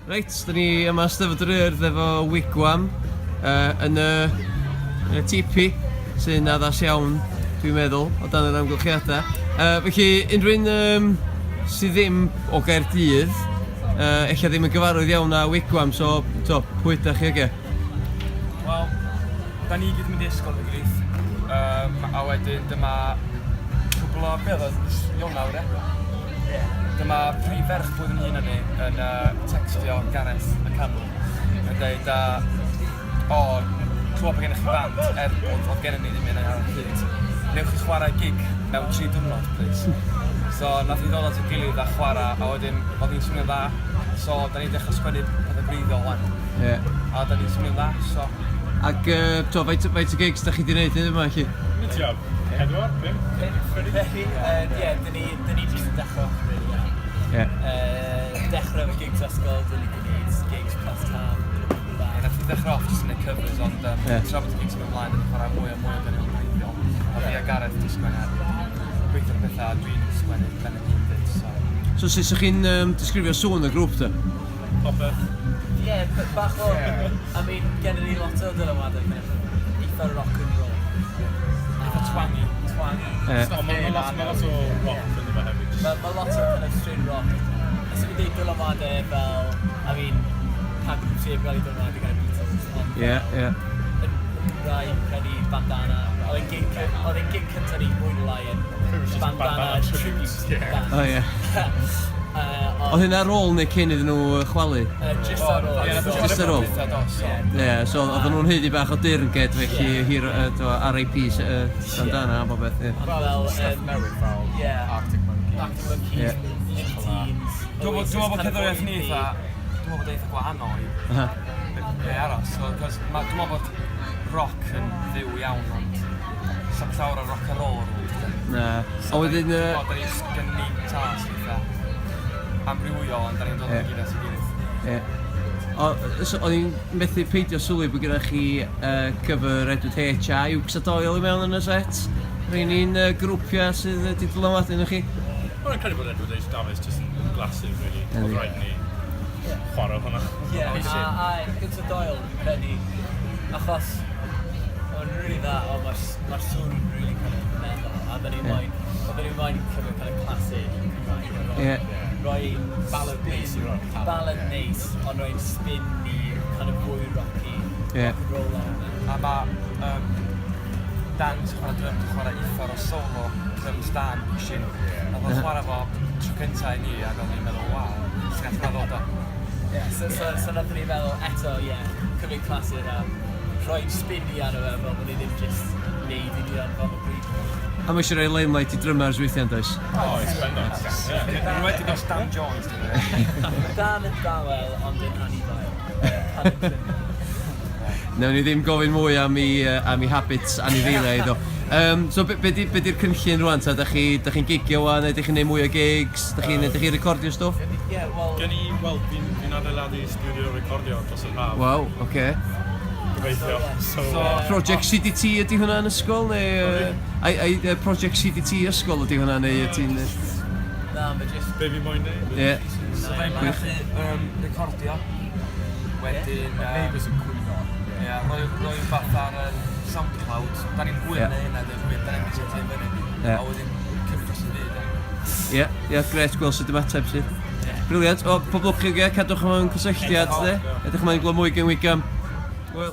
Reit, da ni yma Steddfod yr Urdd efo Wigwam uh, yn y, yn y tipi, sy'n addas iawn, dwi'n meddwl, o dan yr amgylchiadau. Uh, felly, unrhyw un um, sydd ddim o Gaerdydd, uh, ella ddim yn gyfarwydd iawn â Wigwam, so, to, pwy ydach chi oge? Wel, da ni gyd yn mynd i ysgol efo'i gilydd. Um, a wedyn dyma cwbl o, be oedd o, Ionawr, ie? Ie. Dyma prif ferch blwyddyn un â ni yn uh, textio Gareth y Canw yn dweud, uh, o, clywed bod gennych chi band, er bod oedd gennym ni ddim un ar y pryd. Newch chi chwarae gig mewn tri diwrnod, please. So, nath ni ddod at ei gilydd a chwarae, a wedyn oedd hi'n swnio'n dda. So, da ni'n dechrau sgwennu pethau gwreiddiol wan. Ie. Yeah. A da ni'n swnio'n dda, so... Ac, uh, to, faint, faint o gigs da chi wedi gwneud hyd yma, chi? Tua pedwar, pump? Felly, ie, dyn ni, dyn ni jyst yn dechrau off, really, ie. Ie. Dechrau efo gigs ysgol, dyn ni wedi gwneud gigs plus tam. Ie, nath ni ddechrau off jyst yn neud covers, ond um, Ie. tra bod y gigs yn mynd ymlaen, dyn ni'n chwarae mwy a mwy o ganeuon gwreiddiol. A fi a Gareth di sgwennu ar gweithio ar pethau, a dwi'n sgwennu ben y hun fyd, so... So sut ydych chi'n um, disgrifio sŵn y grŵp ta? Popeth. Ie, b- bach o... I mean, gennym ni lot o dylanwadau kind of eitha rock and roll. Eitha twangy. Twangy. Ie. Ond mae ma lot, ma lot o rock ynddo fe hefyd. Mae ma lot o kind of straight rock. A swn i'n dweud dylanwadau fel, I mean, pa grŵp sydd heb gael ei dylanwadu gan y Beatles, ond Ie, ie. yn Gymraeg, credu Bandana. Oedd e'n gig, oedd e'n gig cyntaf ni mwy neu lai yn Pretty much just Bandana Bandana tribute tribute, yeah. band. O, ie. Oedd hynna ar ôl neu cyn iddyn nhw chwalu? Just ar ôl. Ie, nath o Just ar ôl. Pethau do, so... Ie, yeah, so oedden nhw'n haeddu bach o deyrnged felly Ie. hir, uh, RIP Bandana a popeth, ie. Ond fel, Stuff newydd fel ie. Arctic Monkeys. Arctic Monkeys, Ie. In Teens. Dwi'n meddwl Oasis, bod kind of cerddoriaeth ni mwy eitha... Dwi'n meddwl bod e eitha gwahanol i Aha. be arall. So, cos ma, dwi'n meddwl bod rock yn fyw iawn, ond sa'm llawer o rock and roll ar ôl. Na. A wedyn... Dwi'n Yy, meddwl da ni'n gen ni tas eitha amrywiol, ond da ni'n dod Ie. o'r gyd at ei gilydd. Ie. O, so, o'n i'n methu peidio sylwi bod gyda chi uh, cover Edward H a Iwcs a Doyle i mewn yn y set. Rhain ni'n uh, grwpiau sydd wedi dylanwadu arnoch chi. Wel, credu bod Edward H Dafis jyst yn glasur, really. Yndi. Oedd rhaid ni chwarae hwnna. Ie, a, a Iwcs a Doyle, fi'n credu, achos mae'n really dda, ond mae'r ma sŵn yn really kind of meddal, a dyn ni'n moyn, oedden ni'n moyn cymryd kind of clasur Cymraeg, a rhoi, Ie. rhoi Ballad neis i rock. Ballad neis, ond rhoi'n spin i kind of fwy rocky, Ie. rock and roll arno fe. A mae um, Dan sy'n chwarae drums yn chwarae uffar o solo drums Dan pushing. Nath o'n chwarae fo tro cynta i ni ac o'n i'n meddwl, waw, lle nath hwnna ddod o? Ie, so, so, so nathon ni feddwl eto, ie, cymryd clasur a rhoi spin i arno fe fel bod ni ddim just neud union fel mae bryd. A mae eisiau rhoi limelight i drummers weithiau, does? Oes, bendant. Ie. Yn enwedig os Dan Jones, dwi'n meddwl. Dan yn dawel ond yn anifail. Pan yn drymio. Nawn ni ddim gofyn mwy am i, uh, am i habits anifeiliaid o. Um, so be, be, di, be di'r cynllun rwan ta? Da chi'n da chi gigio wan, neu da chi'n neud mwy o gigs? Da chi'n uh, chi recordio stwff? Ie, wel... Gen i, wel, fi'n fi adeiladu studio recordio dros yr haf. Waw, oce. Okay. Gobeithio. So, So- Project CDT ydy hwnna yn ysgol, neu... Uh, ai, ai, Project CDT ysgol ydy hwnna, neu ti'n... Na, mae just... Be fi moyn neud? Ie. So da ni'n Gwych. gallu um, recordio. Wedyn... Um, Neighbours yn cwyno. Ie, rhoi, rhoi rhywbeth ar um, SoundCloud. Da ni'n hwyr Ie. neu hynna, dweud gwir. Da ni'n mynd i fyny. Ie. A wedyn cymryd dros y byd. ie. Ie, ie, gret gweld sut ymateb sydd. Brilliant. O, pob lwc i chi, cadwch mewn cysylltiad, de. Edrych ymlaen i glywed mwy gen Wigam. Wel.